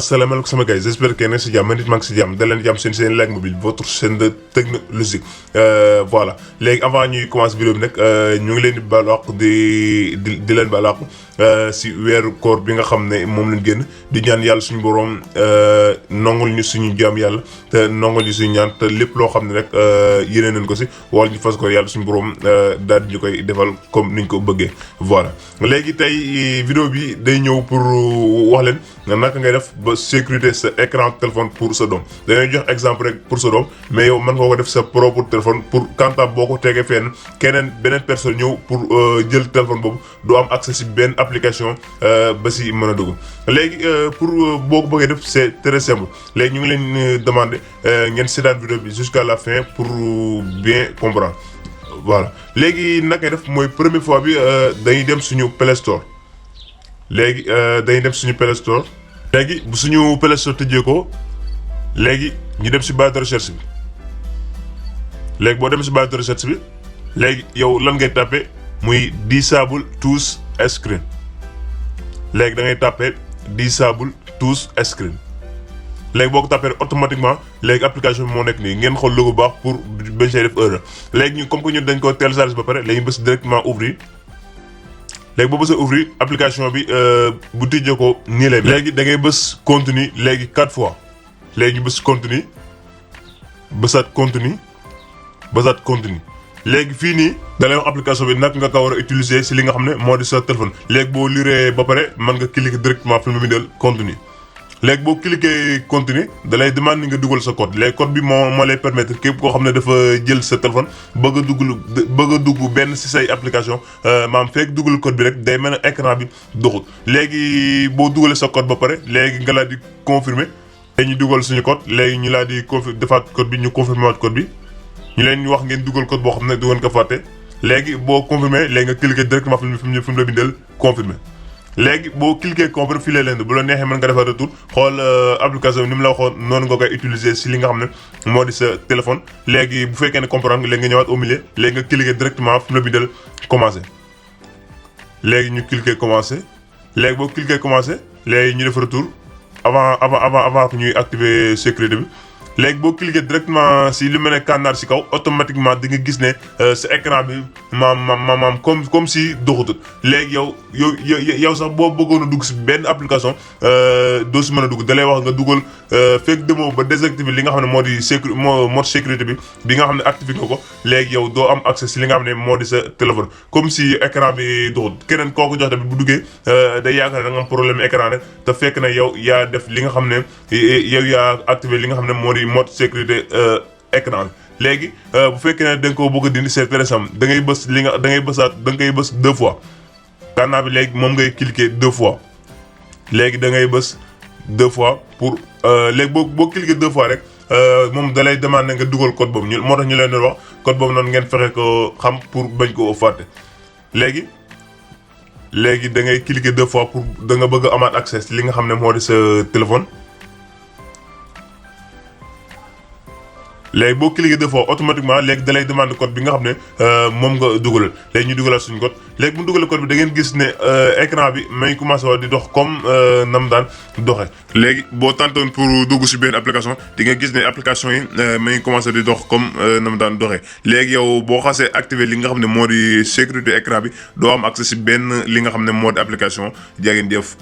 Asalaamaaleykum sama gars j'espère que yéen a ngi si jàmm nit maa ngi si jàmm da leen jàmm seen Like Mobile votre chaîne de technologie voilà léegi avant ñuy commencer vidéo bi nag ñu ngi leen di baal wax di leen baal wax si weeru koor bi nga xam ne moom lañ génn di ñaan yàlla suñu borom nongul ñu suñu jaam yàlla te nongul ñu suñu ñaan te lépp loo xam ne rek yéene nañ ko si wala ñu fas ko yàlla suñu borom daal di ñu koy defal comme niñ ko bëggee voilà léegi tey vidéo bi day ñëw pour wax leen naka ngay def ba sécurité sa écran téléphone pour sa doom dañuy jox exemple rek pour sa doom mais yow mën nga ko def sa propre téléphone pour quand boo ko tegee fenn beneen personne ñëw pour jël téléphone boobu du am accès si benn application ba si mën a dugg léegi pour boo ko bëggee def c'est très simple léegi ñu ngi leen demander ngeen seetaan vidéo bi jusqu'à la fin pour bien comprendre voilà léegi naka def mooy première fois bi dañuy dem suñu Play Store léegi dañuy dem suñu Play Store léegi bu suñu Play Store tëjee ko léegi ñu dem si barre de recherche bi léegi boo dem si barre de recherche bi léegi yow lan ngay tapé muy disable touch screen léegi da ngay tapé disable touch screen léegi boo ko tapé automatiquement léegi application bi moo nekk nii ngeen xool logo bu baax pour bañ see def erreur léegi ñu comme que ñun dañ ko télécharge ba pare léegi ñu bës directement ouvrir léegi boo bësee ouvrir application bi bu tijjee ko nii lay léegi da ngay bës continue léegi 4 fois léegi ñu bës continue bësaat continue léegi fii nii da lay wax application bi nag nga ko war a utiliser si li nga xam ne moo di sa téléphone léegi boo liree ba pare mën nga cliquer directement fi mu bindal continue léegi boo cliquer continue da lay demande nga dugal sa code léegi code bi moo lay permettre képp koo xam ne dafa jël sa téléphone bëgg a dugg benn si say application maam fekk dugal code bi rek day mel ne écran bi doxut léegi boo dugalee sa code ba pare léegi nga laa di confirmer léegi ñu dugal suñu code léegi ñu laa di defaat code bi ñu confirmer waat code bi ñu leen wax ngeen dugal code boo xam ne du ngeen ko fàtte léegi boo confirmer léegi nga cliquer directement fi mu la bindal confirmer léegi boo cliquer confirmer fii lay leen bu la neexee mën nga defar retour xool application bi ni mu la waxoon noonu nga koy utiliser si li nga xam ne moo di sa téléphone léegi bu fekkee ne comprendre nga léegi nga ñëwaat au milieu léegi nga cliquer directement fi mu la bindal commencer léegi ñu cliquer commencer léegi boo cliquer commencer léegi ñu def retour avant que ñuy activer sécurité bi léegi boo cliquer directement si lu mel ne kànnaar si kaw automatiquement di nga gis ne sa écran bi maam comme si doxutut léegi yow sax boo bëggoon a dugg si benn application doo si mën a dugg da lay wax nga dugal fekk demoo ba désactiver li nga xam ne moo di mode sécurité bi nga xam ne activé nga ko léegi yow doo am accès si li nga xam ne moo di sa téléphone comme si écran bi doxut keneen kooku jox tamit bu duggee day yaakaar ne da nga am problème écran rek te fekk na yow yaa def li nga xam ne yow yaa activé li nga xam ne moo di mode sécurité écran léegi bu fekkee ne da nga ko bëgg a dindi c'est très simple da ngay bës da ngay bës 2 fois kànnaa bi léegi moom ngay cliquer 2 fois léegi da ngay bës 2 fois pour léegi boo cliquer 2 fois rek moom da lay demander nga dugal code boobu moo tax ñu leen doon wax code boobu noonu ngeen fexe ko xam pour bañ ko fàtte léegi da ngay cliquer 2 fois pour da nga bëgg a amaat accès li nga xam ne moo di sa téléphone. léegi boo cliquer 2 fois automatiquement léegi da lay demande code bi nga xam ne moom nga dugalal léegi ñu dugalaat suñu code léegi bu ñu dugalee code bi da ngeen gis ne écran bi may commencé di dox comme nam daan doxe léegi boo tentoon pour dugg si benn application di nga gis ne application yi may commencé di dox comme nam daan doxee léegi yow boo xasee activer li nga xam ne moo di sécurité écran bi doo am accès si benn li nga xam ne moo di application jaa ngeen jëf